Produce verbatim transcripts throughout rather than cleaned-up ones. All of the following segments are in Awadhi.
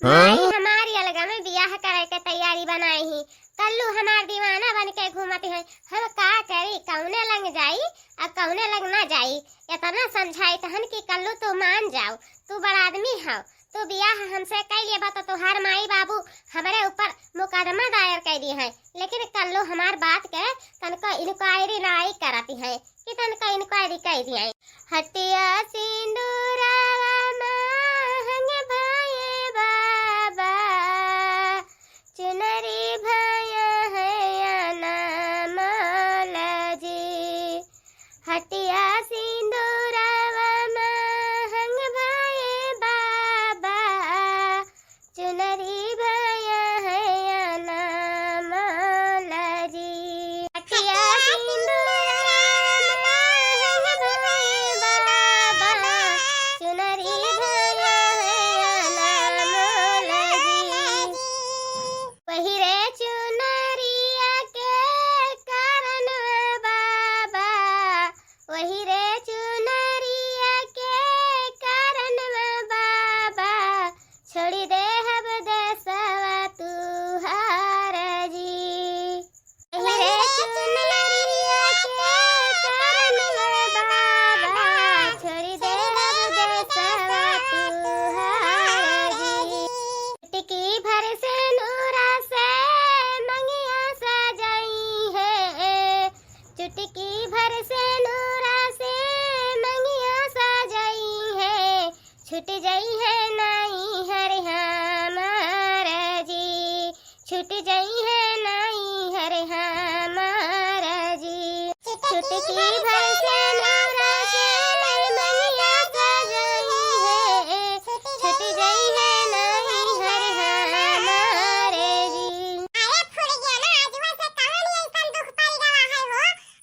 हाँ? माई हमारी अलगा में बियाह करे के तैयारी बनाई ही, कल्लू हमार दीवाना बन के घूमत है। हम का करी, कौने लंग जाई, अब कौने लंग ना जाई। इतना समझाई तहन कि कल्लू तू मान जाओ, तू बड़ा आदमी हो, तू बियाह हमसे कई लेबा तो तोहार माई बाबू हमरे ऊपर मुकदमा दायर कर दिए हैं। लेकिन कल्लू हमार बात के तनको inquiry नाई करती है कि तनको inquiry कर दिए। हटिया सिंदूरवा महंग भये बाबा, चुनरी भया है अनमोल जी। हटिया सिंदूरवा महंग भये बाबा, चुनरी भया है अनमोल जी। हटिया सिंदूरवा महंग भये बाबा, चुनरी भया है अनमोल जी। वही रे चुनरिया के कारण बाबा, वही रे चुनरिया के कारण बाबा, छोड़ी देहब देसवा तुहार जी। वही रे चुनरिया के कारण बाबा, छोड़ी देहब देसवा तुहार जी। चुटकी भर सेनुरा से मंगिया सजइहैं, चुटकी भर सेनुरा से मंगिया सजइहैं, छूट जइहैं नैहर हमार जी, छूट जइहैं नैहर हमार जी। चुटकी भर सेनुरा से मंगिया सजइहैं, छूट जइहैं नैहर हमार जी। अरे फुलगेना, आजुआ से कवन अइसन दुख पड़ गवा है हो?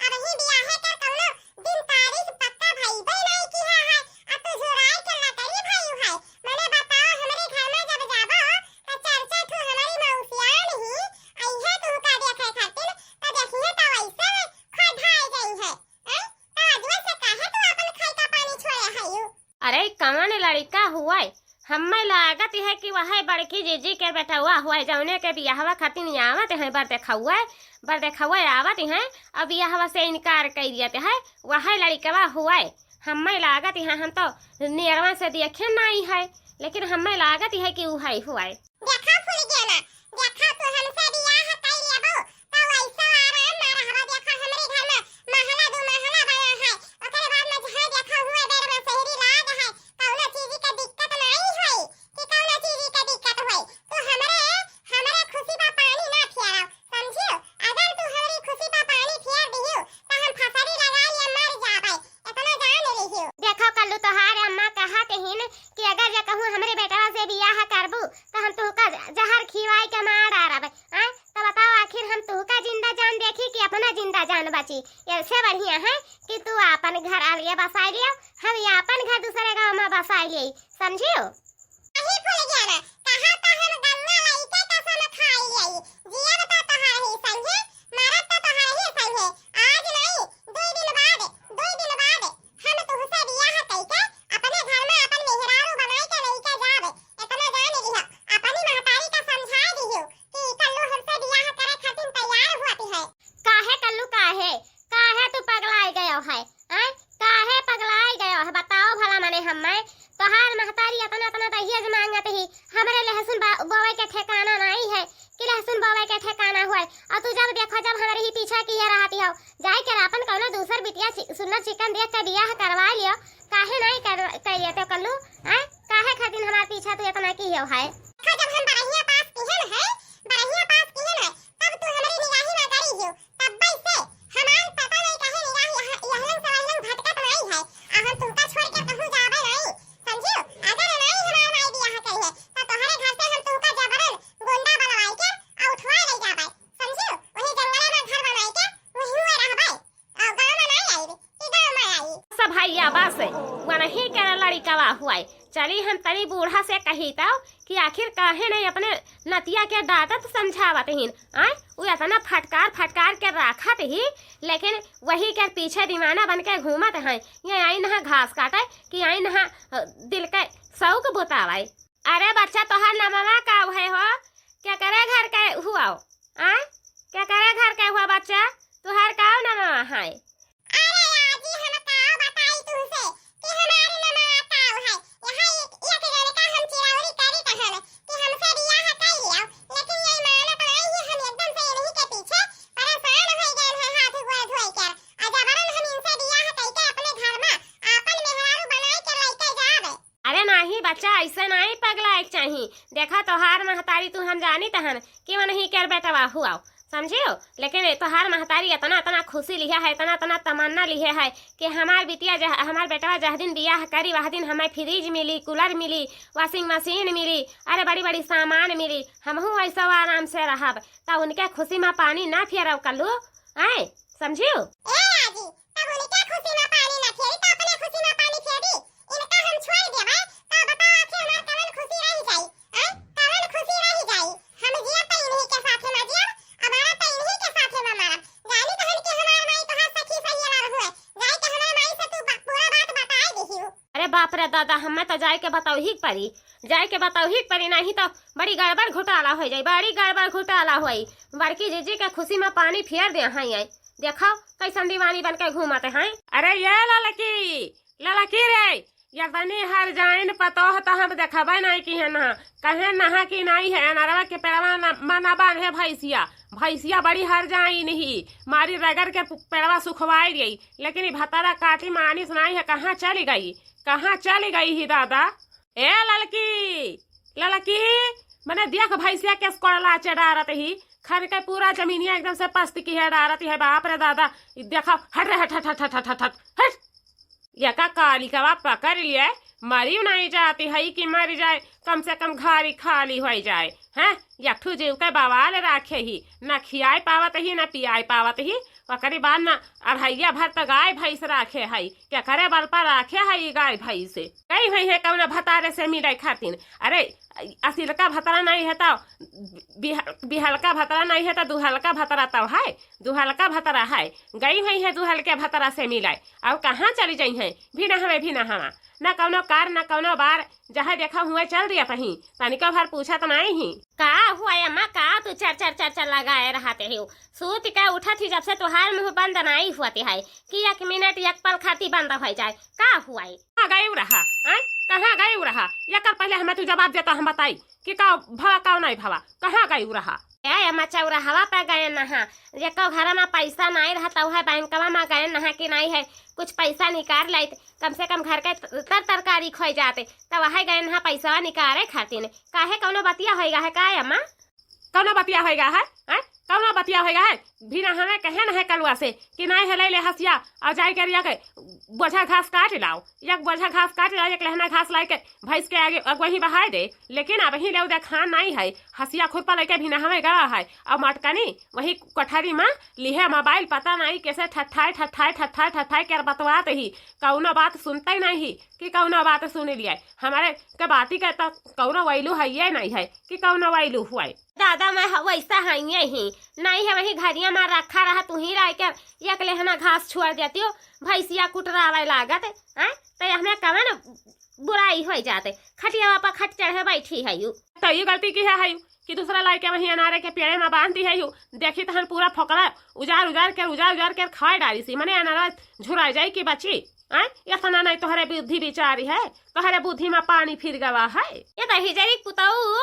अबहीं बियाहे के कौनो दिन तारीख पक्का भइबे नाई किहा है, आ तू झुराई के लकड़ी भइउ है। मने बताओ, हमरे घर में जब जाबो, त चार चार ठो हमरी मौसियान ही अइहे तुहका देखे खातिर, त देखिहे त वैसे खोधाए जइहे। हैं? त आजुए से काहे तू आपन खाई का पानी छोड़े हइउ? अरे, कवन लड़िका हुवै? हम्मै लागत है कि वहै बड़की जीजी के बेटवा हुवै, जौने के बियाहवा खातिर आवत है बर देखउवै, बर देखउवै आवत है, अउर बियाहवा से इनकार कइ दियत है, वहै लड़िकवा हुवै। हम्मै लागत है, हम तो नियरवा से देखे नाई है, लेकिन हम्मै लागत है कि उहै हुवै। देखा फुलगेना, देखा तू हमसे बियाह कइ लेबो, त वैसा आराम ना रहबो। देखा हमरे घर में महला दू महला बना है, ओकरे बाद में जहाँ देखा हुवै बेर में सेहरी लाग है, कौनो चीज के दिक्कत नाई होई कि कौनो चीज के दिक्कत होई। तू हमरे, हमरे खुशी पा पानी ना फेराओ, समझियो? अगर तू हमरी खुशी पा पानी फेर दिहियो, त हम फसरी लगाइ ले मर जाबै। एतना जान लिहियो। देखो कल्लू, तोहार अम्मा कहत हीन कि अगर जे कहूँ हमरे बेटवा से बियाह करबू, त हम तुहका जहर खिवाई के मार डारब। आय, त बताओ, आखिर हम तुहका जिंदा जान देखी कि अपना जिंदा जान बची? ऐसे बढ़िया है कि तू आपन घर अलगे बसाई लियो, हम ये आपन घर दूसरे गाँव में बसाई लियो, समझियो? अही फुलगेना, कहा त हम गंगा लइके कसम खाई लियो, जियब त तोहरे ही संगे, मरब त तोहरे ही संगे। आज नाई, दुई दिन बाद, दुई दिन बाद हम तुहसे बियाह कइके अपने घर में अपन मेहरारू बनाई के लइके जाब। एतना जान लिहा, अपनी महतारी का समझाइ दिहियो कि कल्लू हमसे बियाह करे खातिर तैयार हुवत है। काहे कल्लू, काहे, काहे तू पगलाइ गयो है? आय, काहे पगलाइ गयो है? बताओ भला मने हम्मै, तोहार महतारी एतना एतना दहेज मांगत ही, हमरे लहसुन बा-, बोवै के ठेकाना नाई है कि लहसुन बोवै के ठेकाना हुवै। अउर तू जब देखो, जब हमरे ही पीछा किहे रहती हो, जाइके आपन कौनो दूसर बिटिया चि-, सुन्नर चिकन देख के बियाह करवाइ लियो। काहे नाई कर, कइले तो कल्लू? आय, काहे खातिर हमार पीछा तू एतना किहे हो है? देखा, जब हम बरहिया पास किहन है, बरहिया पास किहन है, तब तू हमरी निगाही में गड़ी हियो। तब्बै से हमार पता नाई काहे निगाह यह-, यहलन से वहलन भटकत नाई है। आ हम तुहका छोड़ के कहूँ जाबै नाई, समझियो? अगर नाई हमार माई बियाह कइहे, त तोहरे घर से हम तुहका जबरन गुंडा बनवाई के आ उठवाइ लइ जाबै, समझियो? वही जंगले में घर बनवाई के वहीं हुए रहबै। अउर गाँव में नाई आइब, कि गाँव में आइब? सब भैया बस, वनही के लड़िकवा हुवै। चली हम तनी बूढ़ा से कही तउ कि आखिर काहे नहीं अपने नतिया के डांटत समझावत हीन, आय? उ एतना फटकार फटकार के राखत ही, लेकिन वही के पीछे दीवाना बन के घूमत हैं। ये आइन ह घास काटै कि आइन ह, अ, दिल के शौक बुतावै। अरे बच्चा, तोहार नमवा देखा, तोहार महतारी तू हम जानी तहन कि मनही केर बेटवा हुआ, समझियो? लेकिन तोहार महतारी इतना, इतना खुशी लिहे है, इतना, इतना तमन्ना लिहे है कि हमार बिटिया जह-, हमार बेटवा जह दिन बियाह करी, वह दिन हमें फ्रिज मिली, कूलर मिली, वॉशिंग मशीन मिली, अरे बड़ी, बड़ी सामान मिली, हमहू ऐसा आराम से रहब। त उनके खुशी में पानी ना फेरब कल्लू, आए, समझियो? ए आजी, तब उनके खुशी में पानी ना फेरी, त अपने खुशी में पानी फेरी। इनका हम छोड़ देबै, त बताओ आखिर हमार कवन खुशी रह जाई? आए, कवन खुशी रह जाई? हम जियब त इन्हीं के साथे में जियब, आ मरब त इन्हीं के साथे में मरब। जानी तहन कि हमार माई तोहार सखी सहेली हुए, जाए के हमार माई से तू बा-, पूरा बात बताए दिहियो। अरे बाप रे दादा, हमें तो जाए के बतौही के पड़ी, जाए के बतौही के पड़ी, नहीं तो बड़ी गड़बड़ घोटाला हो जाई, बड़ी गड़बड़ घोटाला होई। बड़की जीजी के खुशी में पानी फेर दे हैं, आई देखो कैसन दीवानी बन के घूमत हैं। अरे ये ललकी, ललकी रे, यतनी हरजाइन पतोह त हम देखबे नहीं की है ना, कहे नहा की नहीं है, अनरवा के पेड़वा न, मा ना बांधे भैंसिया, भैंसिया बड़ी हरजाइन ही, मारी रगड़ के पु-, पेड़वा सुखवाई गई, लेकिन ई भतारा काटी मानिस नहीं है, कहाँ चली गई, कहाँ चली गई ही दादा? ए ललकी, ललकी, मने देख भैंसिया के कोड़ला चढ़ारत ही, खन के पूरा जमीनिया एकदम से पस्त की है डारत है, बाप रे दादा, ई देखा, हट रे, हट, हट। यका कालिकवा पकड़ लिए, मरी नहीं जाती है कि मर जाए, कम से कम घारी खाली हो जाए, हैं? एक ठू जीव के बवाल राखे ही, न खियाए पावत ही, न पियाए पावत ही, ओकरी बाद न अढ़ैया भर त गाय भैंस राखे है, केकरे बल पर राखे है ई गाय भैंस? गई हुई है कौनो भतारे से मिले खातिर। अरे, असिलका भतरा नहीं है तो बिह-, बिहलका भतरा नहीं है तो दुहलका भतरा तो है, दुहलका भतरा है। गई हुई है दुहलके भतरा से मिले, और कहाँ चली जाई है? भी ना हमें, भी ना हवा, ना कौनो कार, ना कौनो बार, जहाँ देखा हुआ चल दिया तहीं, तनिको भर पूछत नहीं ही। का हुआ अम्मा, का तू चर चर चर चर लगाए रहते हो? सूत के उठत ही जब से तोहार मुंह बंद नहीं हुआ है कि एक मिनट एक पल खाती बंद हो जाए। का हुआ है? कहाँ गई रहा? आय? कहाँ गई रहा? एकर पहले हमें तू जवाब देता, हम बताई कि का भवा, का नहीं भवा, कहाँ गई रहा? ए अम्मा, चौराहवा पे गए नहा, एको घर में पैसा नहीं रहता, वह बैंकवा में गए नहा कि नहीं है, कुछ पैसा निकाल लाइत, कम से कम घर के तर तरकारी खोई जाते, तो वह गए नहा पैसा निकाले खातिर। काहे, कौनो बतिया होएगा है का अम्मा? कौनो बतिया होएगा है, हैं? कौनो बतिया होएगा है? बिना हमें कहे न है कलुआ से कि नहीं है, ले ले हसिया और जाए के रिया के बोझा घास काट लाओ, एक बोझा घास काट लाओ, एक लहना घास लाए के भैंस के आगे अगुवाही बहाए दे। लेकिन अब ही ले देखान नहीं है, हसिया खुरपा लेके बिना हमें गवा है और मटकनी वही कोठरी में लिहे मोबाइल, पता नहीं कैसे ठठाए ठठाए ठठाए ठठाए के बतवात ही, कौनो बात सुनते ही नहीं ही कि कौनो बात सुन लिया। हमारे के बाती के तो कौनो वैल्यू है ये नहीं है कि कौनो वैल्यू हुआ। दादा, मैं ह-, वैसा हइये ही नहीं है, वही घरिया में रखा रहा, तू ही रह के एक लेहना घास छोड़ देती हो, भैंसिया कुटरावे लागत, हैं? तो हमें कवन बुराई हो जाते, खटियावा पर खट चढ़े बैठी है यू। तो ये गलती की है, है यू कि दूसरा लाई के वही अनारे के पेड़े में बांध दी है यू। देखी तहन पूरा फोकरा उजार उजार के, उजार उजार के खाए डाली सी, मने अनारा झुरा जाई कि बची। आय, इतना नहीं तोहरे बुद्धि विचारी है, तोहरे बुद्धि में पानी फिर गवा है। ये दहिजरी पुतऊ,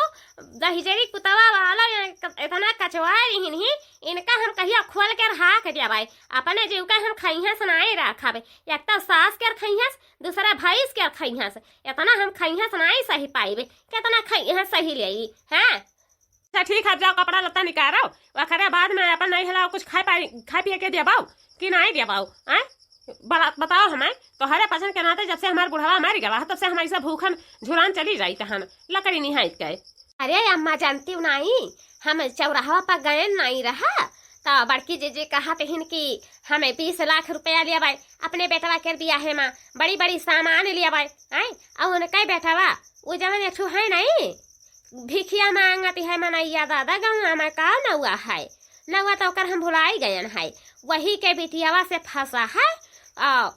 दहिजरी पुतवा वाला ये क-, इतना कचवा रही नहीं, इनका हम कहिया खोल के रहा के दिया भाई, अपने जीव का हम खइहा सुनाए रखा भाई। एक तो सास के खइहा, दूसरा भैंस के खइहा, इतना हम खइहा सुनाए सही पाइबे, कितना खइहा सही ले, हैं? अच्छा ठीक है, जाओ कपड़ा लत्ता निकारो, ओकरे बाद में अपन नहीं हलाओ, कुछ खाए पाए, खाए पिए के देबाओ कि नहीं देबाओ, आय? बड़ा बताओ हमें, तोहरे पसंद के नाते जब से हमार बुढ़वा मर गवा है, तब से हम ऐसा भूखन झुरान चली जाई तहन, लकड़ी निहाइत के। अरे अम्मा, जानती हूँ नहीं, हम चौराहा पर गए नहीं रहा, तो बड़की जीजी कहा तहिन कि हमें बीस लाख रुपया लिया बाई अपने बेटवा के बियाहे में, बड़ी बड़ी सामान लिया बाई, आय? और उनका बेटवा वो जवन एक ठो है नहीं, भिखिया मांगत है मनैया दादा, गौवा में का नौआ है, नौआ तो ओकर हम भुलाई गयन है, वही के बिटियावा से फंसा है। आ,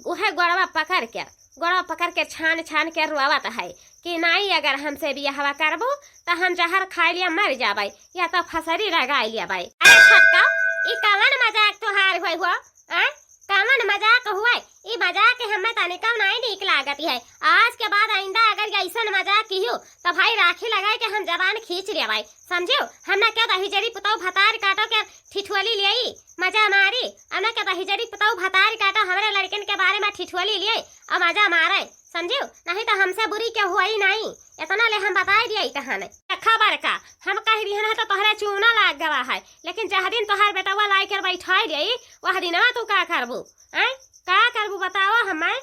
उहे गोड़वा पकड़ के, गोड़वा पकड़ के छान छान के रोवत है कि नाई अगर हमसे बियाहवा करबो तो हम जहर खाए लिया मर जाबे, या तो फसरी लगा लिया बाई। अरे छोटका, ई कवन मजाक तोहार होय हो? आ? कवन मजाक हुए? ई मजाक हमें तनिको नाई नीक लागत है। आज के बाद आइंदा अगर ऐसन मजाक किहू, तो भाई राखी लगाए के हम जबान खींच लेबै, समझियो? हम ना के दहिजरी पुतौ भतार काटो के ठिठुअली लेई, मजा मारी। हम ना के दहिजरी पुतौ भतार काटो, हमरे लड़कन के बारे में ठिठुअली लेई और मजा मारे, समझियो? नहीं तो हमसे बुरी केहू आई नाई। इतना ले हम बताई दिया तहने। देखा बड़का, हम कह दिहन है तो तोहरे चूना लाग गवा है, लेकिन जह दिन तोहार बेटवा लाई कर बैठाई दिया, वह दिनवा तू का करबू? हैं? का करबू बतावा हमें?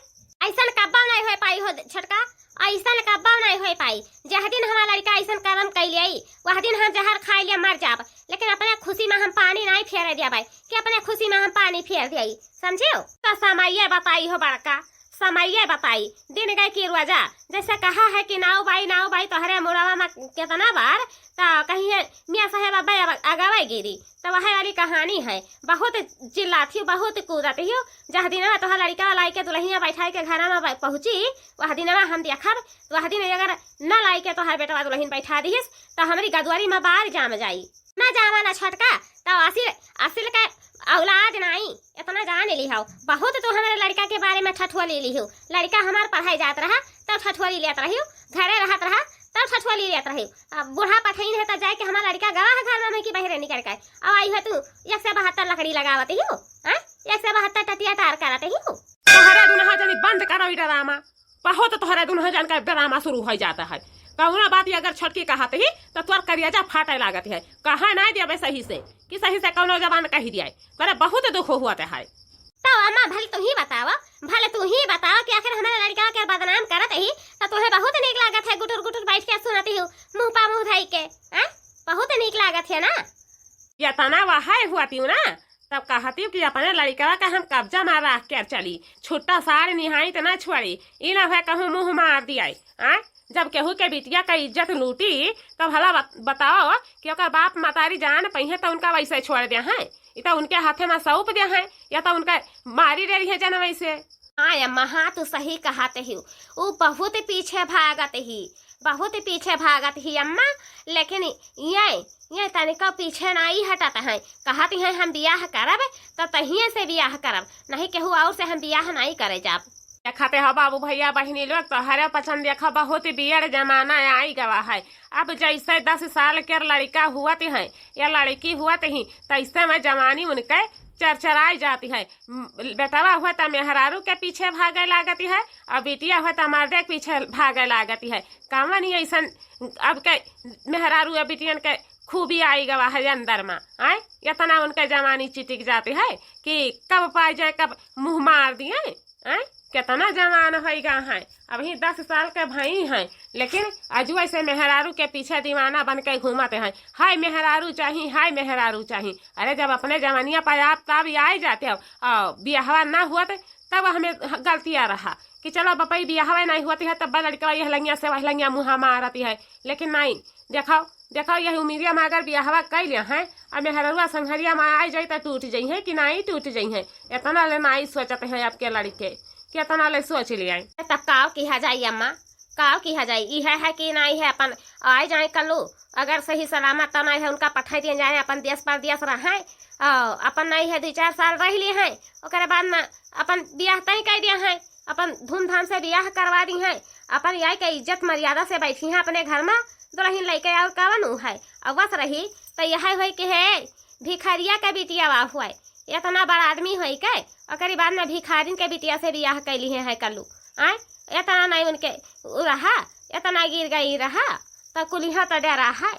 ऐसन कब्बो नहीं होए पाई हो छोटका, ऐसन कब्बो नहीं होए पाई। जह दिन हमार लड़का ऐसन करम कैले आई, वह दिन हम जहर खाई लिया मर जाब, लेकिन अपने खुशी में हम पानी नहीं फेरे दिया भाई, कि अपने खुशी में हम पानी फेर दिया, समझियो? तो समये बताई हो बड़का, समये बताई। दिन गए कि रोजा, जैसे कहा है कि नाऊ बाई, नाऊ बाई तोहरे मुड़वा में कितना बार, तो कहीं है मियाँ साहेब अब अगवे गिरी, तो वह वाली कहानी है। बहुत चिल्लात ही, बहुत कूदत ही। जह दिनवा तोहर लड़का लाई के दुल्हनिया बैठाई के घरा में बै-, पहुँची, वह दिनवा हम देखब। वह दिन अगर न लाई के तोहर बेटवा दुल्हन बैठा दिहिस, तो हमरी गदुआरी में बार जाम जाई। ना जावा ना छोटका, तो असिल, असिल के औलाद नाई, इतना जान लिहो। बहुत तू हमरे लड़का के बारे में ठठुआ ले लिहो। लड़का हमार पढ़ाई जात रहा, तब ठठुआ ले लेत रहियो, घरे रहत रहा, तब ठठुआ ले लेत रहियो। अब बूढ़ा पठइन है, तब जाए के हमार लड़का गवा है घर में, कि बहरे निकल के। अब आई है तू एक सौ बहत्तर लकड़ी लगावत ही हो, हैं? एक सौ बहत्तर टटिया तार करत ही हो। तोहरे दुनहा जनी बंद करो ई ड्रामा। बहुत तोहरे दुनहा जन का ड्रामा शुरू हो जाता है। कौनो बात अगर छोटकी कहत ही, तो तोर करियाजा फाटे लागत है। कहा नहीं देबे सही से, कि सही से कौनो जबान कही दिया। तोरे बहुत दुख हुआ ते है। तो अम्मा, भले तू ही बतावा, भले तू ही बतावा कि आखिर हमारे लड़का के बदनाम करत ही, तो तोहे बहुत नीक लागत है, गुटुर गुटुर बैठ के सुनती हूँ, मुँह पा मुँह धई के, हैं? बहुत नीक लागत है ना? ये तना वह हुआ ती ना, तब कहती हूँ कि अपने लड़का का हम कब्जा में रख के चली, छुट्टा सार निहाई तो ना छोड़ी, ई ना हुआ कहूँ मुँह मार दिया, हैं? जब केहू के बिटिया का इज्जत लूटी, तब भला बत-, बताओ कि ओकर बाप मतारी जान पइहें तो उनका वैसे छोड़ दे हैं, ई तो उनके हाथे में सौंप दे हैं, या तो उनका मारी दे रही है जनवै से। हाँ अम्मा, हाँ, तू सही कहत ही। ऊ बहुत पीछे भागत ही, बहुत पीछे भागत ही अम्मा, लेकिन ये, ये तनिको पीछे नाई हटत हैं। कहत हैं हम बियाह करब, तो तहिए से बियाह करब, नहीं केहू और से हम बियाह नाई करे जाब। देखते हो बाबू भैया बहिनी लोग, तोहरे पसंद देखो, बहुत बियड़ जमाना आई गवा है। अब जैसे दस साल के लड़का हुअत हैं या लड़की हुअत ही, तैसे में जवानी उनके चरचराई जाती है। म-, बेटवा हुआ त मेहरारू के पीछे भागे लागती है, और बिटिया हुआ त मर्दे के पीछे भागे लागती है। कवन ही ऐसन अब के मेहरारू या बिटियन के खूबी आई गवा है अंदर में, आय? इतना उनके जवानी चिटिक जाती है कि कब पाई जाए, कब मुँह मार दिए, आय? कितना जवान होई गा है, अबहीं दस साल के भई हैं, लेकिन अजुए से मेहरारू के पीछे दीवाना बन के घूमत हैं। हाय मेहरारू चाही, हाय मेहरारू चाही। अरे, जब अपने जवानिया पर आप तब आए जाते हो, और बियाहवा ना हुआ तो तब हमें गलतिया रहा कि चलो बपई बियाहवा नहीं हुआ तो है, तब लड़कवा यह लंगिया से वह लंगिया मुँह मारती है। लेकिन नहीं, देखो, देखो, यही उमिरिया में अगर बियाहवा कई लिया है, अब मेहररुआ संघरिया में आ जाई तो टूट जाई है कि नहीं टूट जाई है, इतना ले नहीं सोचते हैं आपके लड़के। कितना ले सोच लिया। तब काव किहा जाई अम्मा, काव किहा जाई? इहे है कि नाई है, अपन आए जाए कल्लू, अगर सही सलामत तो नाई है, उनका पठाई दिए जाए, अपन देश परदेश रहे, और अपन नाई है, दुई चार साल रह लिए हैं, ओकरे बाद में अपन बियाह तय कर दिया है, अपन धूमधाम से बियाह करवा दी हैं, अपन याई के इज्जत मर्यादा से बैठी हैं अपने घर में, दुल्हन लेके और कवन ऊ है, और बस रही तो यह होई कि है, भिखरिया के बिटिया वा हुए, इतना बड़ा आदमी होई के, ओकरी बाद में भिखारिन के बिटिया से बियाह कैली है, है कल्लू। आय, इतना नहीं उनके उ रहा, इतना गिर गई रहा, तो कुलिहा तो डरा है।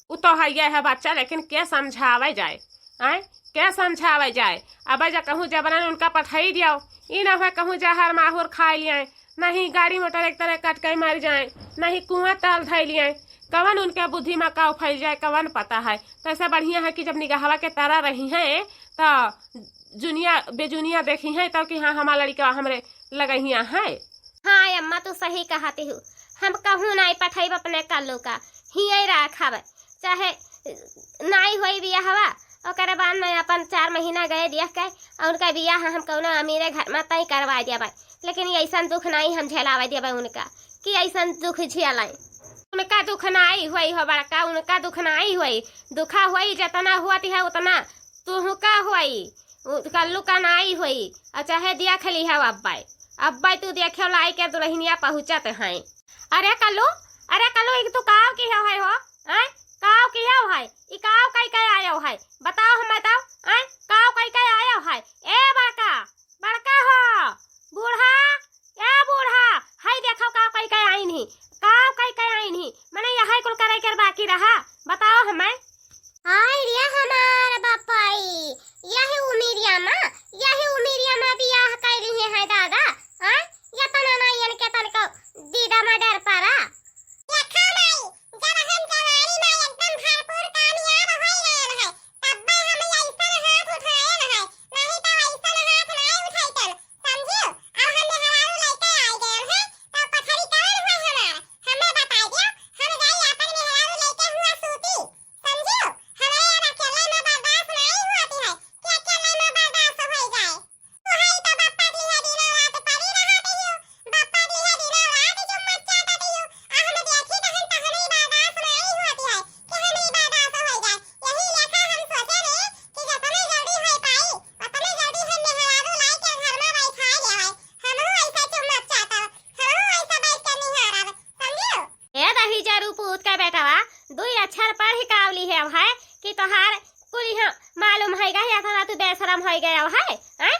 उ तो है ये है बच्चा, लेकिन के समझावे जाए, आय, के समझावे जाए? अब जा कहूँ जबरन उनका पठाई दियो, ई ना हुआ कहूँ जहर माहुर खाए लिए, नहीं गाड़ी मोटर एक तरह कट के मर जाए, नहीं कुआं ताल धै लिए, कवन उनके बुद्धि में का फैल जाए, कवन पता है। तो ऐसा बढ़िया है कि जब निगहवा के तारा रही हैं, तो जुनिया बेजुनिया देखी हैं, तो कि हाँ, हमार लड़का हमरे लगहिया है। हाँ अम्मा, तू सही कहती हूँ, हम कहूँ नहीं पठाइब अपने कल्लू का, हिये राखब, चाहे नाई होई बियाहवा, ओकरे बाद में अपन चार महीना गए देख के, और उनका बियाह हम कौनो अमीरे घर में तय करवा देबै, लेकिन ये ऐसन दुख नाई हम झेलावे देबै उनका, कि ऐसन दुख झेलें। उनका दुख नाई होई हो बड़का, उनका दुख नाई होई, दुखा होई जितना होत है उतना तुहका होई, उ कल्लू का नाई होई, अउर चाहे देखि लिहो अब्बै। अब्बै तू देखियो लाई के दुलहिनिया पहुँचत हैं। अरे कल्लू, अरे कल्लू, ई तू काव किहो है हो? आँय? काव किहो है? ई काव कइ के आयो है? बताओ हम्मै तउ, आँय? काव कइ के आयो है? ए बड़का, बड़का हो, बूढ़ा, ए बूढ़ा, हई देखो काव कइ के आइन ही, काव कइ के आइन ही, मने यहै कुल करै के बाकी रहा, बताओ हम्मै। हाय रे हमार बापाई, यही उमिरिया मा, यही उमिरिया मा बियाह कइ लिहे हैं दादा, आँय? एतना नाई इनके तनिको दीदा मा डर परा। देखा माई, जब हम जवानी मा एकदम भरपूर कामयाब होइ गएन है, तब्बै हम अइसन हाथ उठाएन है, नाहीं तउ अइसन हाथ नाई उठाइतन, समझियो? अब हम मेहरारू लइके आइ गएन है, तउ पथरी कवन है हमार? हम्मै बताइ दियो, हम जाई आपन मेहरारू लइके हुआँ सूती, समझियो? हमरे अब अकेले मा बर्दाश्त नाई होत है, कि अकेले मा बर्दाश्त होइ जाए। तू हई तो बप्पा दिहे दिनों रात परी रहत हियो, बप्पा दिहे दिनों रात चुम्मच चाटत हियो, आ हम देखी तहन तहन ही बर्दाश्त नाई होत है, कि हम ही बर्दाश्त होइ जाए। यही लेखा हम सोचे रहे कि जतने जल्दी होइ पाई, उतने जल्दी हम मेहरारू लाई के घर मा बैठाए लेवे। हमहू ऐसा चुम्मच चाटब, हमहू ऐसा बैठ के निहारब, समझियो? ए दहिजरू पूत के बेटवा, दुई अक्षर पढ़ि काव लिहेव है कि तोहार कुलिहा मालूम होइगा है, एतना तू बेशरम होइ गएव है, हैं?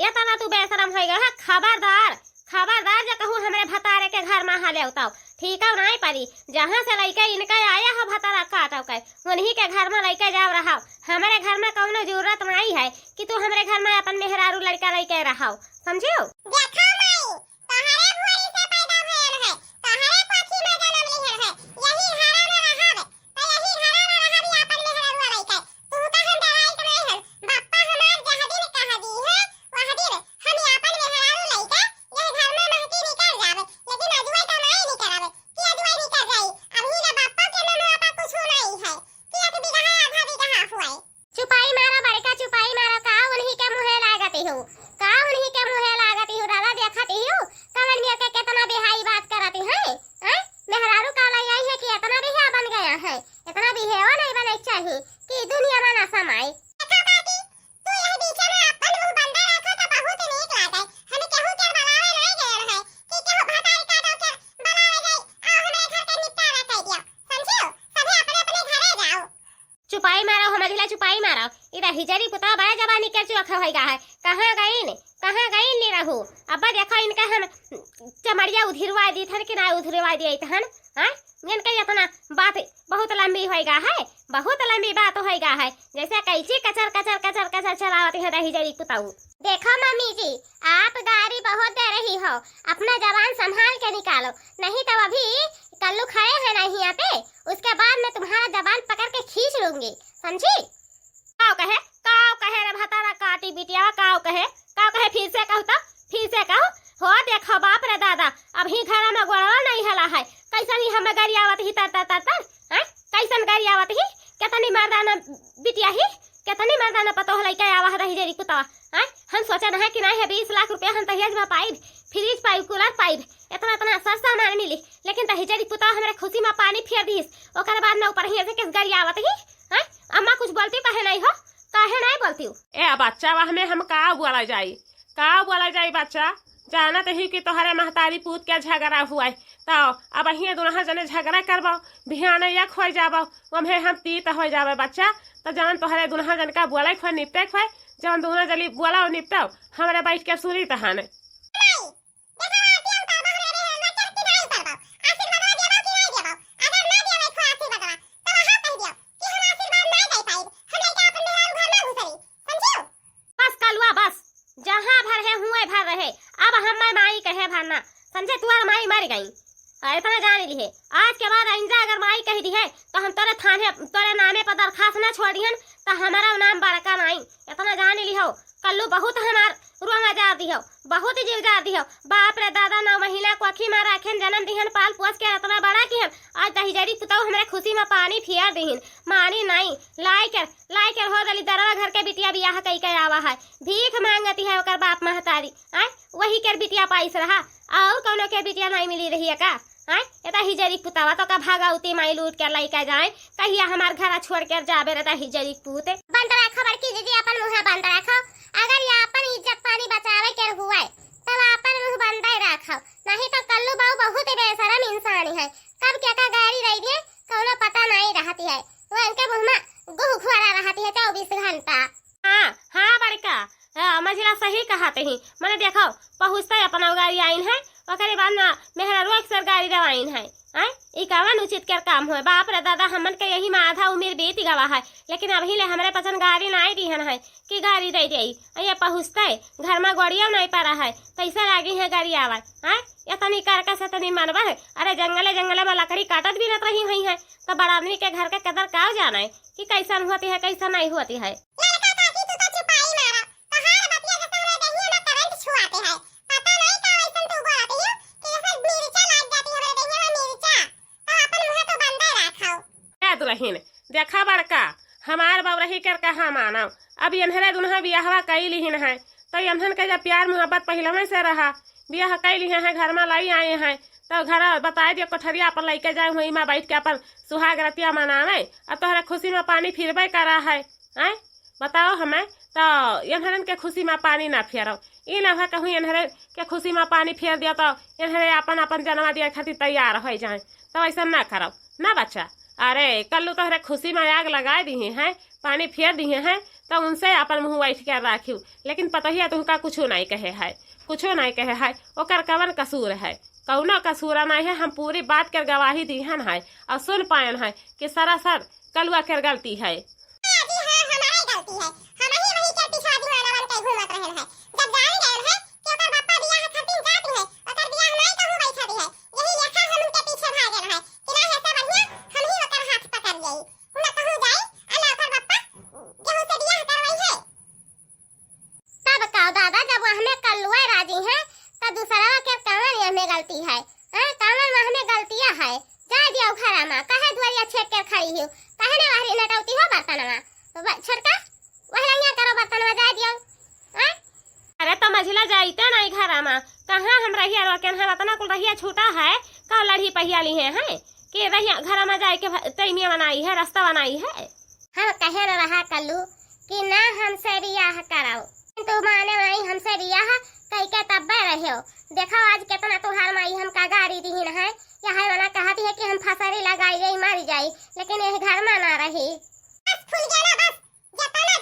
एतना तू बेशरम होइ गएव है, खबरदार, खबरदार जे कहूँ हमरे भतारे के घर मा हलेव तउ, ठीक है, नाई परी, जहाँ से लइके इनके आया हो भतारा काटव के, उन्हीं के घर मा लइके जाव रहव, हमरे घर मा कउनो जरूरत नाई है कि तू हमरे घर मा अपन मेहरारू लड़का लइके रहव, समझियो? देखा माई, तोहरे भुअरी से पैदा भयल है, तोहरे कोखी मा जनम लिहल है, यही घरा मा रहब, त यही घरा मा रहब, आपन मेहररुआ लइके। तू त हम डराइत नाहीं हन, बप्पा हमार जह दिन कह दी है, वह दिन हम आपन मेहरारू लइके यही घर मा महकी निकर जाब, लेकिन अजुए त नाहीं निकरब, कि अजुए निकर जाई, अबही ले बप्पा के नमवा पर कुछु नाहीं है, कि एक बिगहा आधा बिगहा हुआई। चुपाई मारा बड़का, चुपाई मारा, का उन्हीं के मुँहे लागत हिउ, का उन्हीं के मुँहे लागत हिउ, दादा देखत हिउ, कवन मेर के केतना बेहाई बात करत है, हैं? मेहरारू का लइ आई है कि एतना बिहा बन गया है, एतना बिहेवा नाहीं बने के चाही कि दुनिया मा ना समाए। देखा काकी, तू यही बीचे मा अपन मुँह बंद रखो तो बहुत नीक लागे, हम केहू के बुलावे नाहीं गए रहे कि केहू भतारी काटो के बुलावे जाई, आओ हमरे घर के निपटारा कर दियो, समझियो? सभे अपने अपने घरे जाओ। चुपाई मारो हो मझिला, चुपाई मारो। ई दहिजरी पुतवा बड़ा जबानी के चोखा होइगा है। कहाँ गइन? कहाँ गइन निरहू? अब्बै देखो इनका हम चमड़िया उधिरवाइ दीत हन कि नाहीं उधिरवाइ दियत हन? हाँ? इनके एतना बात बहुत लंबी होइगा है, बहुत लंबी बात होइगा है। जैसे कैंची कचर, कचर, कचर, कचर चलावत है दहिजरी पुतऊ। देखो मम्मी जी, आप गारी बहुत दे रही हो, अपना जबान संभाल के निकालो, नहीं तो अभी कल्लू खड़े हैं ना हियाँ पे, उसके बाद मैं तुम्हारा जबान पकड़ के खींच लूँगी, समझी? काव कहे, काव कहे रे भतारा काटी बिटिया, काव कहे, काव कहे, फिर से कहू तो, फिर से कहू। हो देखो बाप रे दादा, अबहीं घरा मा गोड़वा नाहीं हला है, कैसन ही हमें गरियावत ही तर तर तर तर, हैं? कैसन गरियावत ही, केतनी मर्दाना बिटिया ही, केतनी मर्दाना पतोह लइके आवा है दहिजरी पुतवा, हैं? हम सोचन है कि नाहीं है बीस लाख रुपया हम दहेज मा पाइब, फ्रिज पाइब, कूलर पाइब, एतना एतना सर सामान मिली, लेकिन दहिजरी पुतवा हमरे खुशी मा पानी फेर दिहिस। ओकर बाद मा ऊपर हियाँ से केस गरियावत ही, हैं? अम्मा कुछ बोलती काहे नाहीं हो, काहे नाहीं बोलती हो? ए बच्चा, वह में हम का बोला जाई, का बोला जाई बच्चा, जानत ही कि तोहरे महतारी पूत के झगड़ा हुआ है, तो अबहिं दुनहा जने झगड़ा करबो, बिहाने एक होइ जाबो, ओम्हे हम तीत होइ जाबे बच्चा। तो जवन तोहरे दुनहा जन का बोले खोए, निपटे खोए, जवन दुनहा जनी बोला निपटाओ, हमरे बैठ के सुनी तहाने। बस कलुआ बस, जहाँ भर है हुए भर रहे, अब हम्मै माई कहे भर ना, समझे, तुहार माई मर गई। आ, एतना जान लिहे, आज के बाद आइंदा अगर माई कहि दिहे, तो हम तोरे थाने, तोरे नामे पर दरखास्त ना छोड़ दिहन, तो हमारा नाम बड़का नाई, एतना जान लिहो। कल्लू बहुत हमार रोआ जार दिहो, बहुत जिउ जार दिहो। बाप रे दादा, नौ महीना कोखी मा राखेन, जनम दिहन, पाल पोस के एतना बड़ा किहन, आज दहिजरी पुतऊ हमरे खुशी मा पानी फेर दिहिन, मानी नाई, लाई कर, लाई कर हो दलिदरवा घर के बिटिया बियाह कई के आवा है, भीख मांगती है ओकर बाप महतारी, आय, वही कर बिटिया पाइस रहा, और कौनो के बिटिया नाई मिली रही है का? आय, एता हिजरी पुतवा तो का भागवती माई लूट के लइका जाए, कहिया हमार घरा छोड़ के जाबे रे ता हिजरी पूत। बंद रखो बड़की दीदी, अपन मुँह बंद रखो, अगर ये आपन इज्जत पानी बचावे के हुए, तब आपन मुँह बंदे राखव, नहीं तो कल्लू बहू बहुत बेशरम इंसान है। कब केका गारी दे दिए, कौनो पता नहीं रहती है। वो इनके मुँह में गुह घुआरा रहती है चौबीस घंटा। हाँ, हाँ बड़का, हाँ, मझिला सही कहत ही। मने देखो, पहुँचते अपन गारी आइन है, ओकरे बाद ना मेहरारू अक्सर गारी दवाइन है। आय, ई कवन उचित के काम होय? बाप रे दादा, हमन के यही में आधा उमिर बीत गवा है, लेकिन अभी ले हमरे पचन गारी नाई दिहन है कि गारी दे देई। आ ये पहुँचते घर में गोड़ियो नाई पड़ा है, कैसे लागी है गारी आवे? आय, इतनी करकस, इतनी मनबह। अरे जंगले जंगले में लकड़ी काटत बीनत रही हुई है, तो बड़ आदमी के घर के कदर का जाने कि कैसन होती है, कैसन नहीं होती है। ललका काकी, तू तो चुपाई मारा, तोहार बतिया के तोहरे देहिया में करंट छुआते है। पता नहीं का वैसन तू बोलत हियो कि जैसे मिर्चा लाग जाती हमरे देहिया में, मिर्चा। तो अपन मुँह तो बंदे राखव। ए दुलहिन, देखा बड़का, हमार बउरही कर कहा मानव। अब एन्हरे दुन्हा बियाहवा कई लिहिन है, तो एन्हन के जब प्यार मोहब्बत पहिलवे से रहा, बियाह कई लिहे हैं, घर में लाई आए हैं, तो घर बताए दियो कोठरिया अपन लइके जाए, वहीं में बैठ के अपन सुहाग रतिया मनावे। अब तोहरे खुशी में पानी फिरबे करा है, हैं? बताओ हमें, तो एन्हरन के खुशी में पानी ना फेरव। ई ना है कहूँ एन्हरे के खुशी में पानी फेर दिया तो एन्हरे अपन अपन जनवा दिए खातिर तैयार हो जाए, तो ऐसा ना करव ना बच्चा। अरे कल्लू तोहरे खुशी में आग लगाए दिहे हैं, पानी फेर दिहे हैं, तो उनसे अपन मुँह बैठ के राखियो। लेकिन पतोहिया तुमका कुछो नहीं कहे है, कुछो नहीं कहे है। ओकर कवन कसूर है? कौनो कसूर नहीं है। हम पूरी बात के गवाही दिहन है और सुन पायन है कि सरासर कलुआ के गलती है। हाँ जी, हाँ, हमारे गलती है। हम ही वही के पिछवा दीवाना बन के घूमत रहल है। जब जान गए है कि ओकर बप्पा बियाह खातिर जात है, ओकर बियाह नहीं कहूँ बैठा दी है। यही लेखा हम उनके पीछे भागल है कि ना है से बढ़िया हम ही ओकर हाथ पकड़ लेई। ना कहूँ जाई, आ ना ओकर बप्पा केहू से बियाह करवाई है। तब का दादा, जब वह में कल्लुआ राजी है, तो दूसरा के कवन यह में गलती है? हैं, कवन वह में गलतिया है? जाए दियो घरा में, काहे दुआरिया छेक के खड़ी हो? काहे ने वहरी नटौती हो बर्तनवा? ब-, छोटका, वह रंगिया करो बर्तनवा, जाए दियो। हैं? अरे तो मझिला जाइते नहीं घरा में, कहाँ हम रहिया रोके हैं, रतना कुल रहिया छूटा है, का लड़ी पहिया ली है, हैं? कि रहिया घरा में जाए के भ-, तैमिया बनाई है, रास्ता बनाई है। हम कहे न रहा कल्लू कि ना हमसे बियाह कराओ, तू माने नहीं हमसे बियाह कई के तब्बे रह्यो। देखो आज कितना तुहार माई हमका गारी दीहिन है, यह मना कहती है कि हम फसरी लगाई गई मर जाई, लेकिन यह घर में ना रही। बस फूल गया ना, बस जितना